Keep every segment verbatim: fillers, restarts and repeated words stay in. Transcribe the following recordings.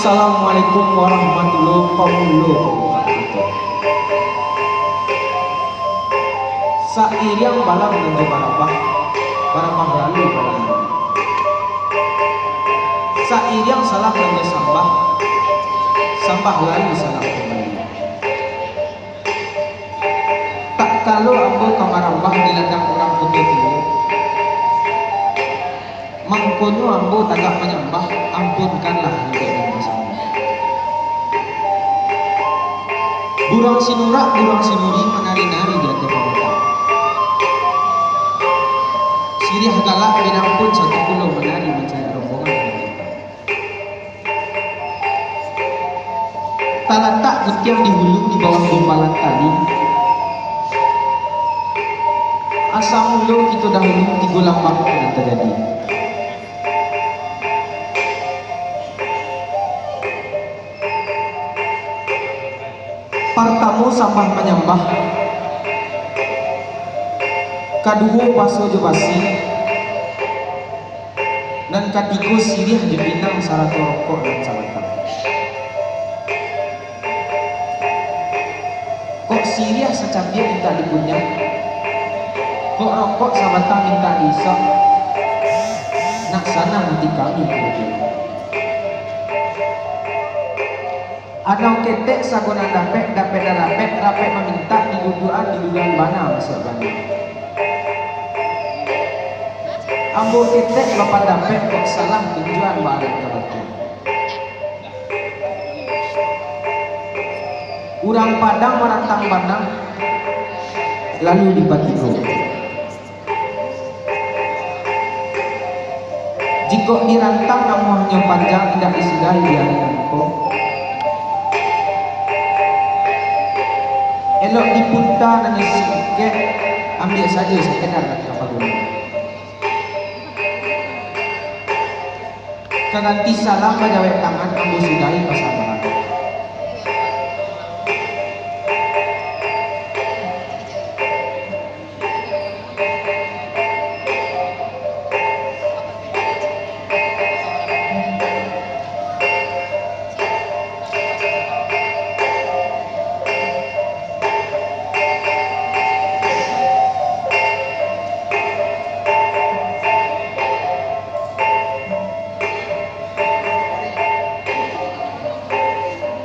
Assalamualaikum warahmatullahi wabarakatuh. Sairiang balam nan jo barambah, barambah lalu balam. Sairiang salam nan jo sambah, sambah lalu salam kumbali. Tak kalo ambo ka marambah di ladang urang Kuto Tuo, mangkonyo ambo tagak manyambah, ampunkanlah indak basambah. Buruang sinurak, buruang sinuri manari-nari di ateh pamatang. Siriah galak bilang pun satu pulau manari mancari rombongan. Talatak gutiang di hulu di bawah gumpalan tali. Asa mulo kito dahulu tigo lambang nan tajadi. Partamo sambah manyambah, kaduo paso jo basi, nan katigo siriah jo pinang sarato rokok nan sabatang. Kok siriah sacabiak mintak dikunyah, kok rokok sabatang mintak diisok, nak sanang ati kami kudo. Anau ketek sago nan dapek, dapek nan rapek, rapek mamintak, diduduakan, diduduakan bana masuak bana. Ambo ketek bapandapek, kok salah tunjuakan baadat ka batua. Urang Padang marantang banang, lalu dipatigo. Jikok dirantang namuahnyo panjang, indak disudahi di ari nan ko. Elok dipunta nan singkek, ambiak sajo sakedar nan ka paguno. Ka ganti salam bajawek tangan, ambo sudahi pasambahan.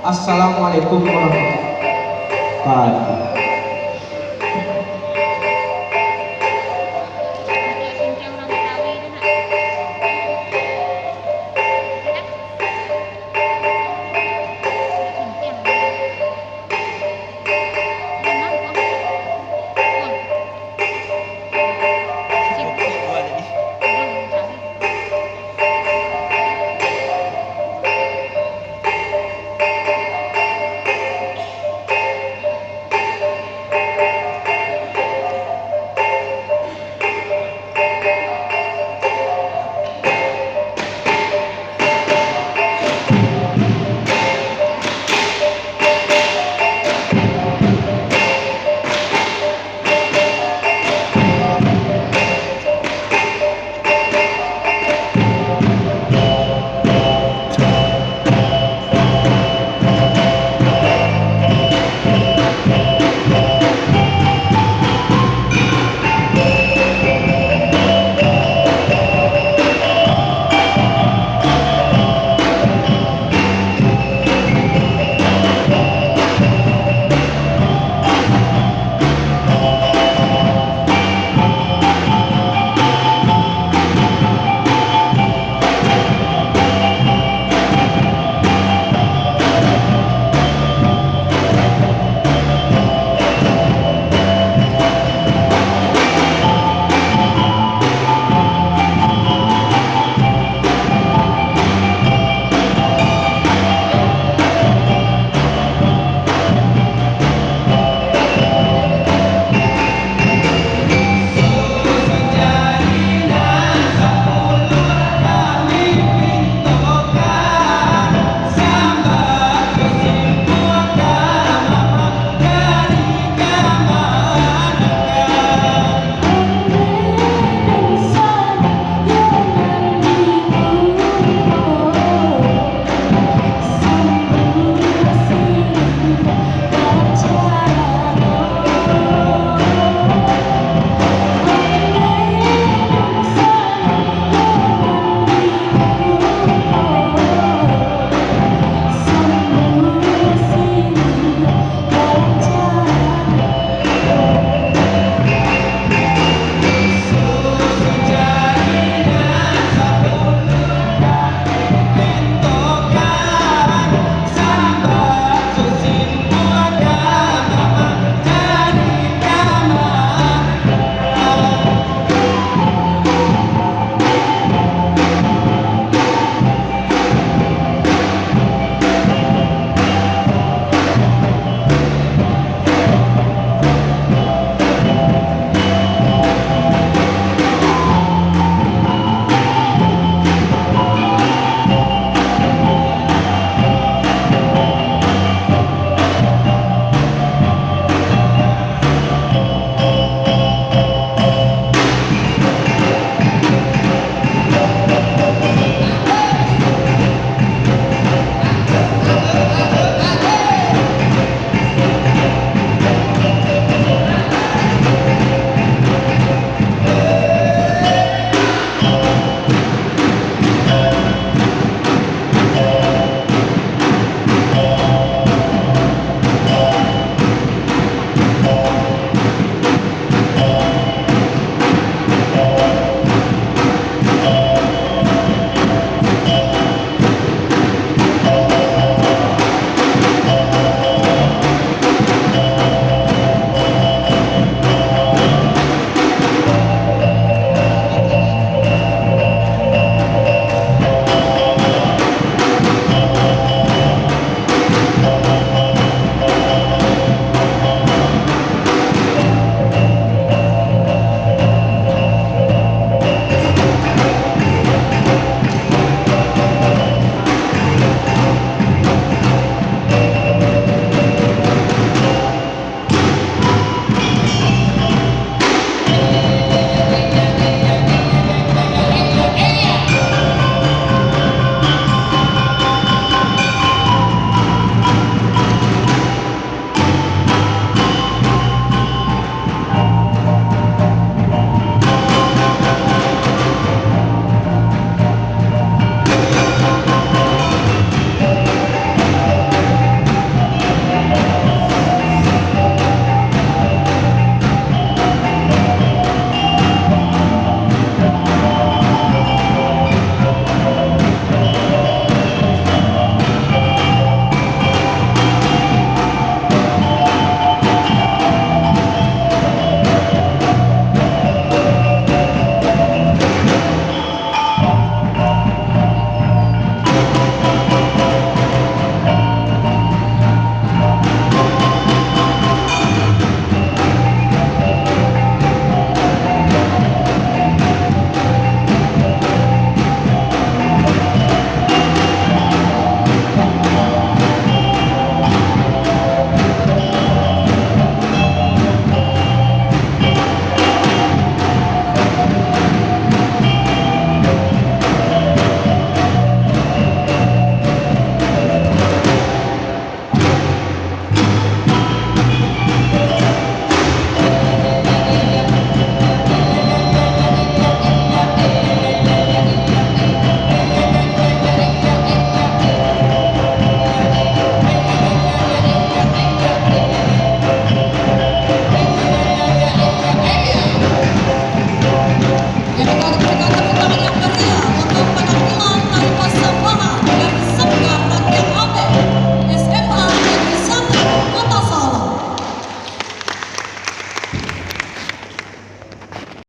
Assalamualaikum warahmatullahi wabarakatuh.